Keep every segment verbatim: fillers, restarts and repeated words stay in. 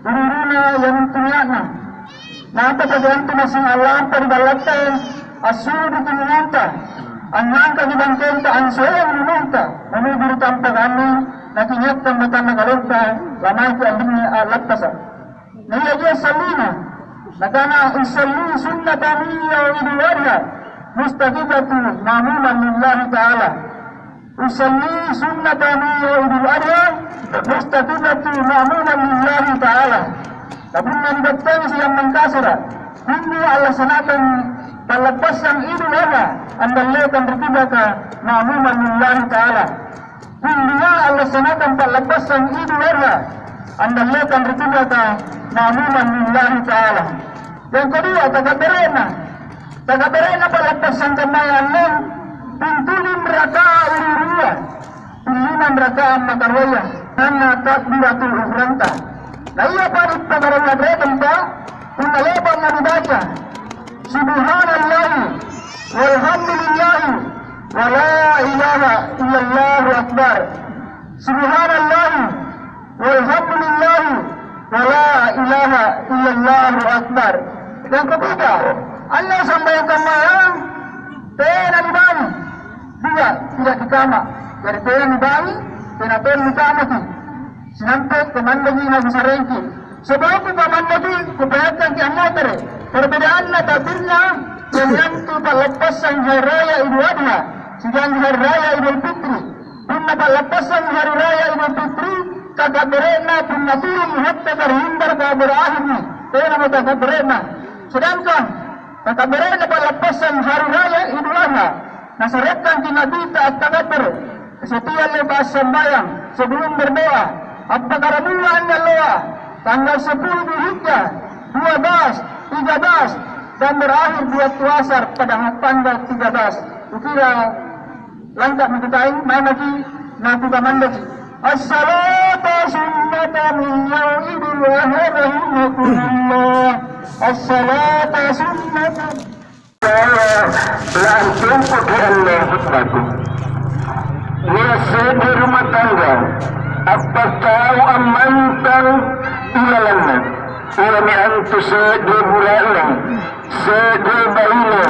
Uru-uruna iamintu nia'na. Napa pajantu massing a'lampa ri ballatta, assulu' ri tuninganta, angngangkaki bangkenta, ansoeng linoanta, manuju ri tampaka anne, nakinyakkang matanna kalenta, lamaeki anrinni a'lattasa'. Naiaji sallina, nakana, "Usalli sunnata min Idul Adha, mustaqillatu ma'muman lillahi ta'ala." Usalli sunnata min Idul Adha, mustaqillatu ma'muman lillahi ta'ala. Kapunna nibattangi siammang kasara', kumbu allasanakang pallappassang Idul Adha, andallekang ri kiblaka ma'muman lillahi ta'ala. Kumbua allasanakang pallappassang Idul Adha, andallekang ri kiblaka ma'muman lillahi ta'ala. Yang kedua, takabbere'na. Takabbere'na pallappassang kammaya anne, pintulima raka'a uru-urua, pillima raka'a makaruaya, anna takbiratul ihranta. Na ia pa'ri pakaranna grekanta, punna le'ba'na nibaca, "Subhanallahi walhamdulillahi wa la ilaha illallahu akbar." Subhanallahi walhamdulillahi wa la ilaha illallahu akbar. Yang ketiga, anne sambayang kammaya tena nibangi. Dua, tidak dikama. Jari tena nibangi, tena tena nikamaki. Sinampe' kumandeki nakusarengki. Sebelum kukamandeki, kupayakkangki ammotere'. Perbedaanna takbirna, iami antu pallappassang Hari Raya Idul Adha, siagang Hari Raya Idul Fitri. Punna pallappassang Hari Raya Idul Fitri, takabbere'na punna turungi hatta ri mimbaraka berakhirmi, tenamo takabbere'na. Sedangkan takabbere'na pallappassang Hari Raya Idul Adha, nasarekkangki Nabita attakabbere', setiap le'ba' assambayang sebelum berdoa, appakkaramula anne alloa, tanggal sepuluh Dzulhijjah, dua belas, tiga belas, dan berakhir di waktu asar pada tanggal tiga belas. Kukira Langka'mi kutai, mae maki' nakukamandaki. As-salata sunnata min yaumil adha rahimakumullah. As-salata sunnata. Saya laantumpuki anne khutbahku. Nia' se're rumah tangga appattau ammantang ilalanna. Iami antu se're bura'ne, se're baine,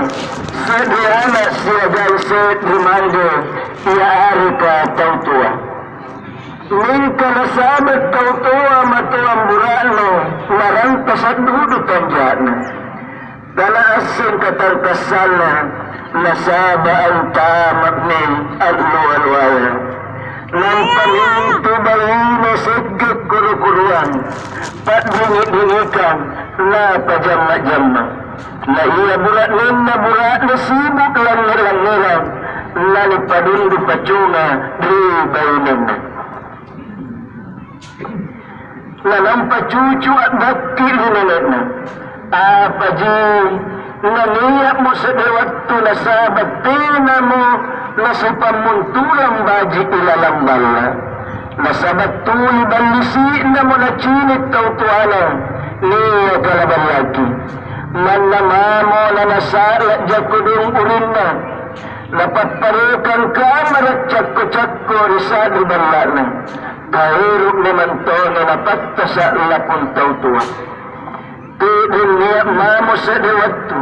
se're ana' siagang se're mande, ia areka tau toa. Mingka nasaba' tau toa matoang bura'ne, marantasa' dudu tanja'na. Tanaassengi katangkassanna, nasaba' antama'mi allo-alloaya. Nampa mintu baine sekke koro-koroang, pa'dingi-dingikang, napajamma-jamma. Na ia bura'nenna bura'ne sibu' langnge-langngerang, nanipadundu paconga ri bainenna. Nanampa cucu a'dakki ri nene'na. Apaji, nania'mo se're wattu nasaba' tenamo nasipammuntulang baji' ilalang balla'. Nasaba' tuli ballisi'namo nacini' tau toana niaka naballaki. Manna mamo nanasa'la' jako doeng urinna. Napapparokang kamara' cakko-cakko ri sa'ri balla'na. Kaero' memang tongi napattasa' lapung tau toa. Ti'ring nia' mamo se're wattu,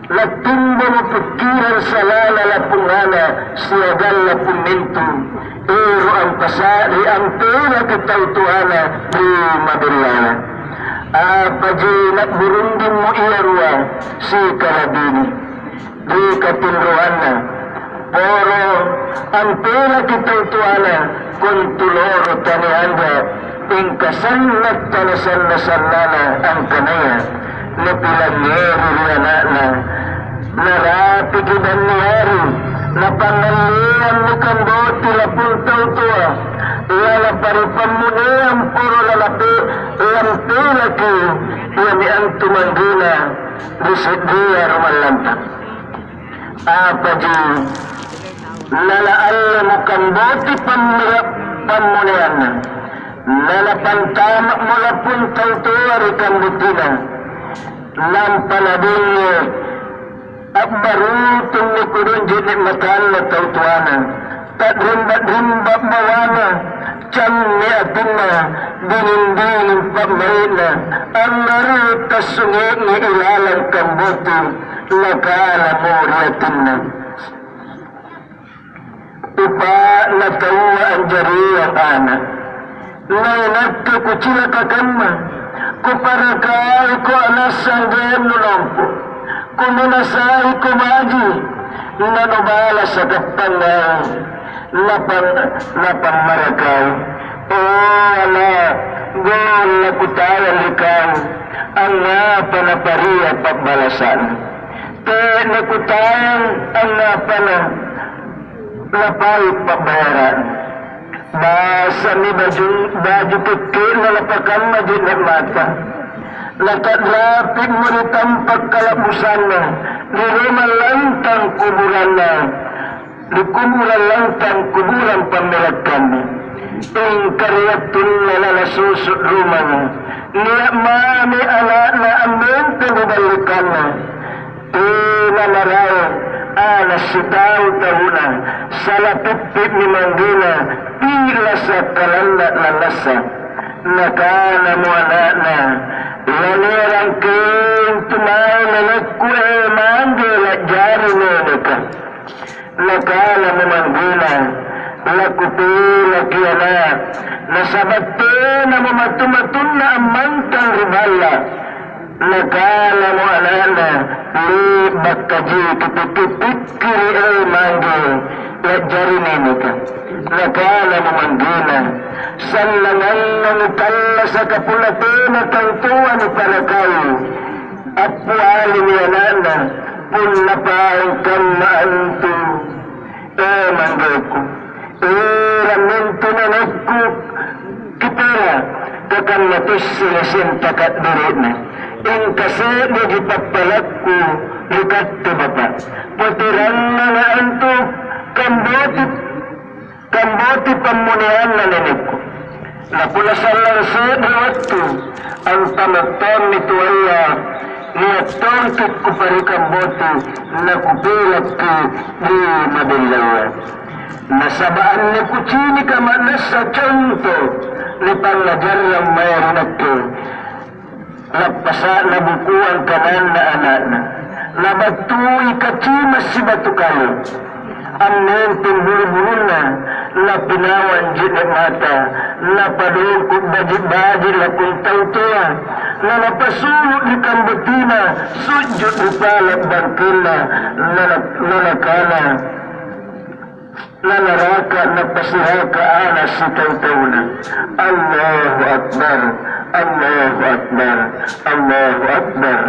nattimbomo pikkirang salana lapung ana' siagang lapung mintu, ero' ampasa'ri ampelaki tau toana ri mabellana. Apaji na'burunggimmo ia rua sikala'bini. Ri katinroanna, poro ampelaki tau toana kontu loro tanianra, mingka sanna' tanasanna-sannana angkanaya napilangngeri ri ana'na, narapiki banniari, napangngalleang mukang boti lapung tau toa, lalapa ri pammuneang poro lalape-, lampelaki iami antu manrena ri se'rea rumallanta. Apaji, nalaalle mukamboti pammira-, pammoneanna, nalapantama'mo lapung tau toa ri kambutina, nampa nadengnge a'barutunni kodong je'ne' matanna tau toana. Ta'rimba-rimba bawana, canne atinna, dinging-dinging pa'mai'na, ammarutta sunge'na ilalang kambotu, nakanamo ri atinna, "Upa'na taua anjariang ana'." Na inakke kucilaka kamma, kuparakaiko ana' sanggennu lompo, kuminasaiko baji', nanubalasa' kappangngai, napang-, napammarakai. O ana', golla kutayang ri kau, angngapa naparia pa'balasa'na? Te'na kutayang, angngapa na-, napai pa'bayara'na? Basami baju, baju kekke'na napakamma je'ne' mata. Naka'rapi'mo ri tampa' kala'busanna, ri rumah lantang kuburanna, ri kuburan lantang kuburan pammerakkanna. Ingka ri wattunna nanasusu' rumanga, nia' mami ana'na ammenteng ri dallekanna. Tena maraeng, ana' sitau tauna, sala pippi'mi manggena, pi'lasa' kalanna' nannassa. Nakanamo ana'na, "Lanierang kentu mae nenekku, e mangge, la'jari neneka." Nakanamo manggena, "Lakupilaki ana', nasaba' tenamo matu-matunna ammantang ri balla'." Nakanamo ana'na, "Le'bakkaji kupikki-pikkiri, e mangge, la'jari neneka." Nakanamo manggena, "Sallanganna nutallasaka punna tena tau toa nuparakai." Appialimi ana'na, "Punna paeng kamma antu, e manggeku, erang mintu nenekku kipera, kakamma tussenga senta ka'diri'na. Ingka se'reji pappalakku ri katte, Bapa'. Poteranganga antu kamboti, kamboti pammuneanna nenekku. Na punna sallang se're wattu, antama' tommi toaya, nia' tongki' kuparikamboti, nakupilakki ri mabellaya." Nasaba' anne kucinika ma'nassa conto nipangngajarrang mae ri nakke. Lappasa'na bukuang kananna ana'na, nabattui kacima sibatu kayu, ammenteng bulu-bulunna, napinawang je'ne' mata, napadongko' baji'-baji' lakung tau toa, nanapasulu' ri kambotina, sujju' ri pala' bangkenna, nana-, nanakana, Nanaraka napasiraka ana' sitau-tauna. Allahu Akbar, Allahu Akbar, Allahu Akbar.